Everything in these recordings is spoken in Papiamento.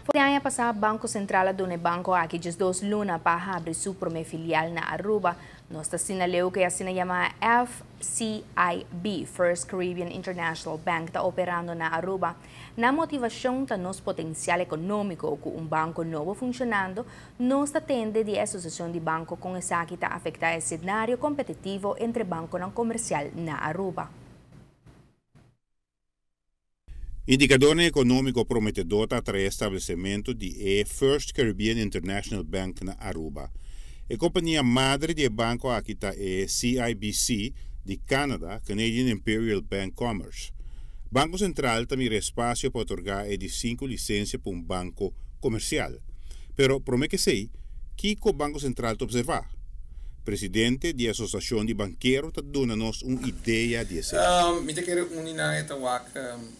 For di aña pasa Banco Central a duna e banco aki 12 luna pa habri su prome filial na Aruba. Nos ta asina leu cu asina yama FCIB, First Caribbean International Bank, ta operando na Aruba. Nan motivacion ta nos potencial economico cu un banco nobo funcionando, nos ta tende di Asociacion di Banco con esaki ta afecta e scenario competitivo entre banco comercial na Aruba. Indicador economico prometedor ta atrae establecimento di e First Caribbean International Bank na Aruba. E compania madre di banco aki ta e CIBC di Canada, Canadian Imperial Bank Commerce. Banco Central ta mira espacio pa otorga e di 5 licencia pa un banco comercial. Pero prome cu esey, kico Banco Central ta observa? Presidente di Asociacion di Bankero ta duna nos un idea di esey. Mi ta kere uni na e ta wak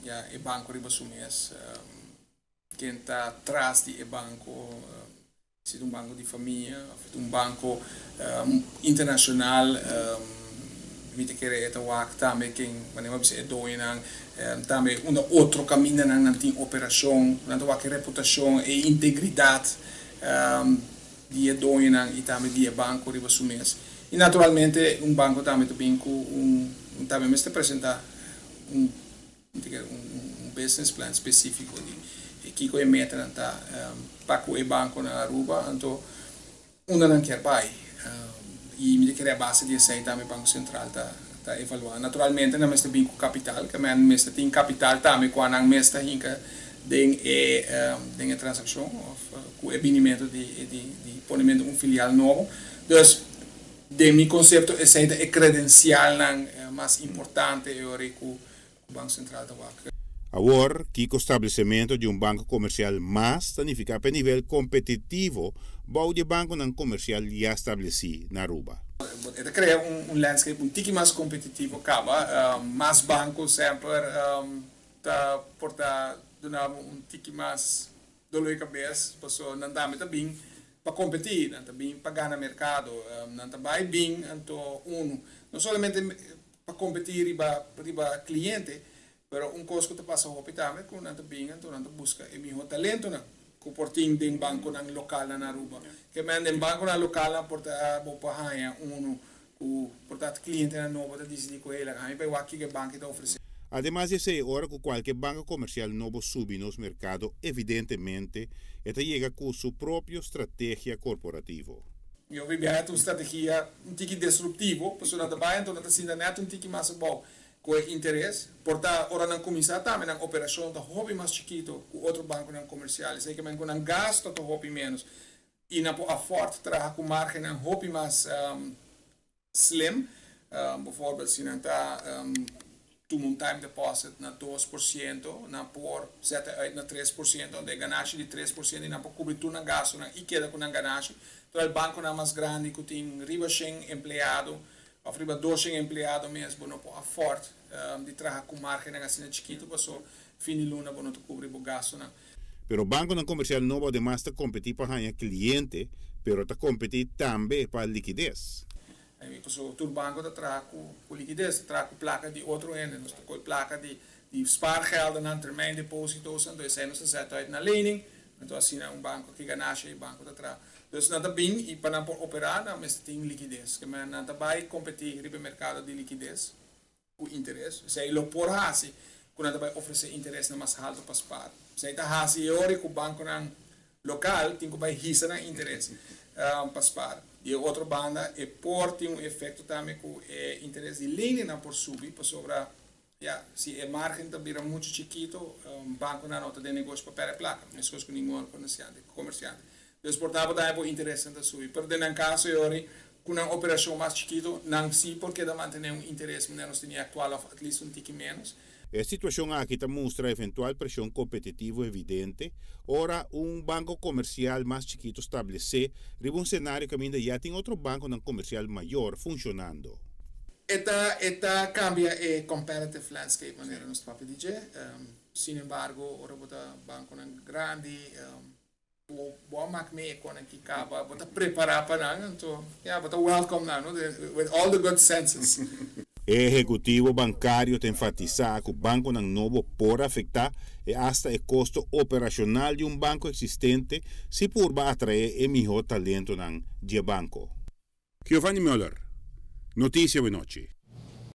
ja, e banco riba su mes. Ken ta tras di e banco, si un banco di famia, of un banco internacional, mi ta kere e ta wak tambe ken, manera bisa e doñonan, tambe un otro caminda nan tin operacion, nan ta wak e reputacion e integridad di e doñonan y tambe di e banco riba su mes. Y naturalmente un banco tambe tambe cu un tambe mester presenta un business plan specifico di kico e meta ta pa e banco na Aruba, anto unda nan kier bay. Y mi ta kere a base di esey tambe Banco Central ta evalua. Naturalmente nan mester bin cu capital, cu nan mester tin capital tambe cu nan mester hinca den e transaccion of cu e binimento di ponimento un filial nobo. Dus, den mi concepto, esey ta e credencial nan mas importante y cu Banco Central ta wak. Awor, kico establecimento di un banco comercial mas ta significa pa nivel competitivo bou di banco comercial ya estableci na Aruba? E ta crea un landscape un tiki mas competitivo caba, mas banco semper ta por ta duna un tiki mas dolor di cabes, paso nan tambe ta bin pa competi, nan ta bin pa gana mercado, nan ta bay bin anto uno, no solamente pa competi riba cliente, pero un cos cu ta pasa hopi tambe, cu nan ta bin anto nan ta busca e miho talento nan, cu por tin den banco nan local na Aruba. Kiermen den banco nan local nan por ta bo pa haya uno cu por ta cliente nan nobo ta dicidi cu hey, laga mi bay wak kico e banco ta ofrece. Ademas di esey, ora cu cualkier banco comercial nobo subi nos mercado, evidentemente, ta yega cu su propio strategia corporativo. Eu vi bem uma strategia um tiki disruptivo, porque não trabalha, então não está net um tiki mais bom com interesse, porta ora não começar também na operação tá hobby mais chiquito com outro banco não comercial, sei que com um gasto tá hobby menos e na afford trabalhar com margem não hobby mais slim, bijvoorbeeld si nan ta tuma un time deposit na 2%, nan por zet uit na 3%, unda ganashi di 3% y nan por cubri tur nan gasto nan y keda cu nan ganashi. Terwijl banco nan mas grandi cu tin riba 100 empleado of riba 200 empleado mes, bo no por afford di traha cu margen asina chikito, paso fin di luna bo no ta cubri bo gasto nan. Pero banco nan comercial nobo ademas ta competi pa haya cliente, pero ta competi tambe pa likides. Paso tur banco ta traha cu likides, ta traha cu placa di otro hende, nos ta cu placa di spaargelden nan termijn deposito's, anto esey nos ta zet uit na lening, anto asina un banco cu ganashi e banco ta traha. Dus nan ta bin y pa nan por opera nan mester tin likides, kiermen nan ta bay competi riba mercado di likides cu interes. Esey lo por hasi cu nan ta bay ofrece interes nan mas halto pa spaar. Esey ta hasi e ora cu banco nan local tin cu bay hisa nan interes pa spaar. Di otro banda, e por tin un efecto tambe cu e interes di lening nan por subi, pasobra ja, si e margen ta bira mucho chikito, banco nan no ta den negoshi pa perde placa, mescos cu ningun comerciante. Dus por ta tambe por interes nan ta subi. Pero den nan caso e ora cu nan operacion mas chikito, nan si por keda mantene un interes menos tin actual of at least un tiki menos. E situacion aki ta mustra eventual presion competitivo evidente, ora un banco comercial mas chikito establece, riba un scenario caminda ya tin otro banco nan comercial mayor funcionando. E ta cambia e competitive landscape manera nos papia di dje. Sin embargo, ora bo ta banco nan grandi, bo mak mee con aki caba, bo ta prepara pa nan, anto, ja, bo ta welcome nan, no? With all the good senses. E ehecutivo bancario ta enfatisa cu banconan nobo por afecta e hasta e costo operacional di un banco existente si purba atrae e miho talentonan di e banco. Giovanni Muller, Noticia Awenochi.